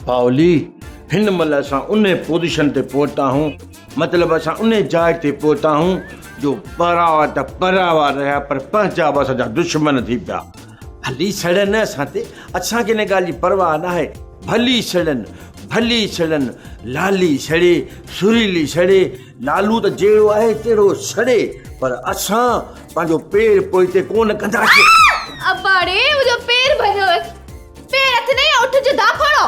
پاولي، هن مهل اسان انهي پوزيشن تي پهتا آهيون، مطلب اسان انهي جاء تي پهتا آهيون جو پراوا ته پراوا رهيا پر پنهنجا به اسان جا دشمن ٿي پيا. ڀلي سڙن اسان تي، اسان کي ان ڳالهه جي پرواهه ناهي. ڀلي سڙن، ڀلي سڙن، لالي سڙي، سريلي سڙي، لالو ته جهڙو آهي تهڙو سڙي، پر اسان پنهنجو پير پوئتي ڪونه ڪنداسين. ابا ڙي، منهنجو پير ڀڃيو ويس. پير هٿ نه يا اٺ جو داڦاڙو.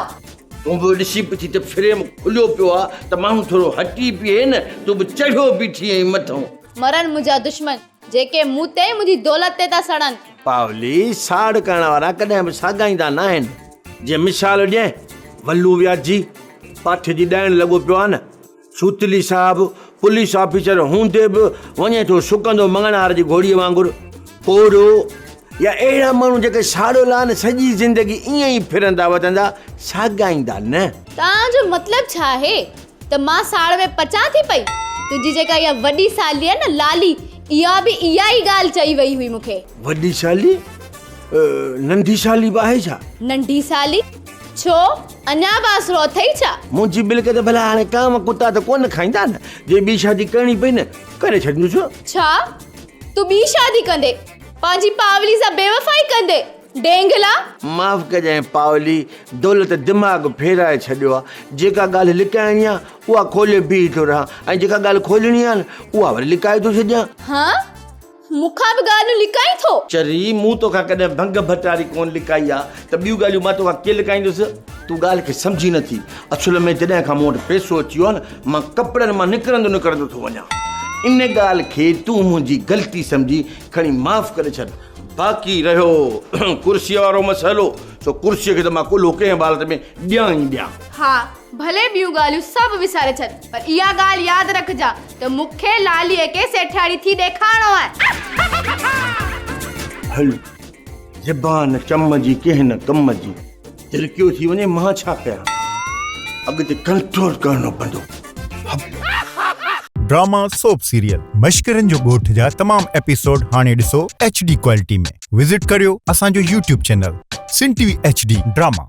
تون به ڏسي پڇي ته فريم کليو پيو آ ته ماڻهو ٿورو هٽي بيهي نه، تون به چڙهيو بيٺي آهين مٿئون. مرن منهنجا دشمن، جيڪي مون تي ۽ منهنجي دولت تي ٿا سڙن. پاولي، ساڙ ڪرڻ وارا ڪڏهن به ساڳائيندا ناهن. جيئن مثال ڏين، ولو وياجي، پاٺ جي ڏائڻ لڳو پيو آ نه. سوتلي صاحب پوليس آفيسر هوندي به وڃي ٿو سڪندو مڱڻهار جي گهوڙي وانگر. ڪوڙو يا اهڙا ماڻهو جيڪي ساڙو لاهن سڄي زندگي ائين ئي ڦرندا وتندا، ساڳائيندا نه. توهان جو مطلب ڇا آهي ته مان ساڙ ۾ پچان ٿي پئي؟ تنهنجي جيڪا اها وڏي سالي آهي نه لالي، اها به اها ئي ڳالهه چئي وئي هئي مون کي. وڏي سالي؟ ننڍي سالي به آهي ڇا؟ ننڍي سالي؟ ڇو؟ اڃا به آسرو اٿئي ڇا؟ منهنجي ملڪيت ڀلا هاڻي ڪانء ڪتا ته ڪونه کائيندا نه، جي ٻي شادي ڪرڻي پئي نه، ڪري ڇڏيندس. ڇا؟ تون ٻي شادي ڪندي؟ پنهنجي پاولي سان بيوفائي ڪندي؟ ڊينگلا! معاف ڪجانء پاولي، دولت دماغ ڦيرائي ڇڏيو آ. جيڪا ڳالهه لڪائڻي آ، اها کولي بيهي ٿو رهان ۽ جيڪا ڳالهه کولڻي آ نه، اها وري لڪائي ٿو ڇڏيان. ها؟ مون کان به ڳالهيون لڪائين ٿو؟ چري، مون توکان ڪڏهن ڀنگ ڀٽاري ڪونه لڪائي آ ته ٻيون ڳالهيون مان توکان ڪيئن لڪائيندس؟ تون ڳالهه کي سمجهين نه ٿي. اصل ۾ جڏهن کان مون وٽ پئسو اچي ويو آ نه، مان ڪپڙن مان نڪرندو نڪرندو ٿو وڃان. ان ڳالهه کي تون منهنجي غلطي سمجهي کڻي معاف ڪري ڇڏ. باقي رهيو ڪرسيء وارو مسئلو، سو ڪرسيء کي ته مان ڪلهو ڪنهن به حالت ۾ ڏيان ئي ڏيان. ها، ڀلي ٻيون ڳالهيون سڀ وساري ڇڏ، پر اها ڳالهه ياد رکجان ته مون کي لاليء کي سيٺياڻي ٿي ڏيکارڻو آهي. هل، زبان چم جي ڪنهن نه ڪم جي. ترڪيو ٿي وڃي مان ڇا ڪيان. اڳتي ڪنٽرول ڪرڻو پوندو. ڊراما سوپ سيريل مشڪرن جو ڳوٺ جا تمام ايپيسوڊ هاڻي ڏسو ايڇ ڊي ڪوالٽي ۾ وزٽ ڪريو اسان جو YouTube channel Sindh T V H D drama.